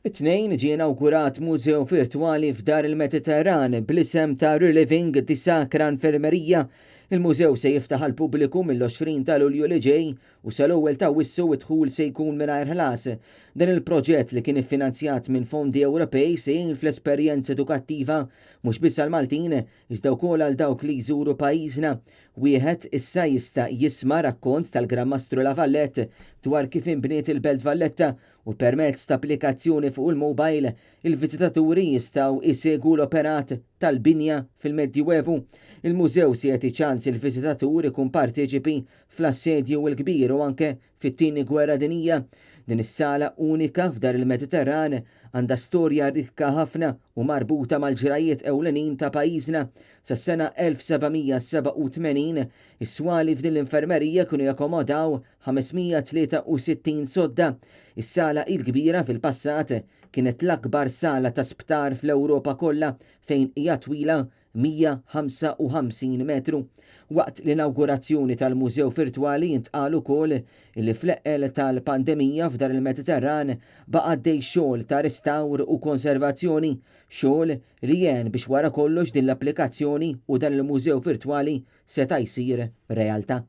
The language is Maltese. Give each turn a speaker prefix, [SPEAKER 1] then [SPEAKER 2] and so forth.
[SPEAKER 1] It-Tnejn ġie inawgurat mużew virtwali f'Dar il-Mediterran bl-isem ta' Reliving the Sacra Infermeria. Il-mużew se jiftaħ għall-pubbliku mill-20 ta' Lulju li ġej u sal-ewwel ta' Awwissu d-dħul se jkun mingħajr ħlas. Dan il-proġett li kien iffinanzjat minn fondi Ewropej se jgħin fl-esperjenza edukattiva mhux biss għall-Maltin iżda wkoll għal dawk li jżuru pajjiżna. Wieħed issa jista' jisma' rakkont tal-Gran Mastru La Vallette dwar kif inbniet il-Belt Valletta u permezz ta' applikazzjoni fuq il-mobile, il-viżitaturi jistgħu jsegwu l-operat tal-binja fil-Medjuevu. Il-mużew se jagħti ċans il-viżitatur ikun parteċipi fl-Assedju l-Kbir u anke fit-Tieni Gwerra Dinjija. Din is-sala unika f'Dar il-Mediterran għandha storja rikka ħafna u marbuta mal-ġrajjiet ewlenin ta' pajjiżna. Sas-sena 1787, is-swali f'din l-infermerija kienu jakkomodaw 563 sodda. Is-sala il-kbira fil-passat kienet l-akbar sala ta' sptar fl-Ewropa kollha fejn hija twila 155 metru. Waqt l-inawgurazzjoni tal-mużew virtwali intqal ukoll li fl-eqqel tal-pandemija f'Dar il-Mediterran baqa' għaddej xogħol ta' restawr u konservazzjoni, xogħol li għen biex wara kollox din l-applikazzjoni u dan il-mużew virtwali seta' jsir realtà.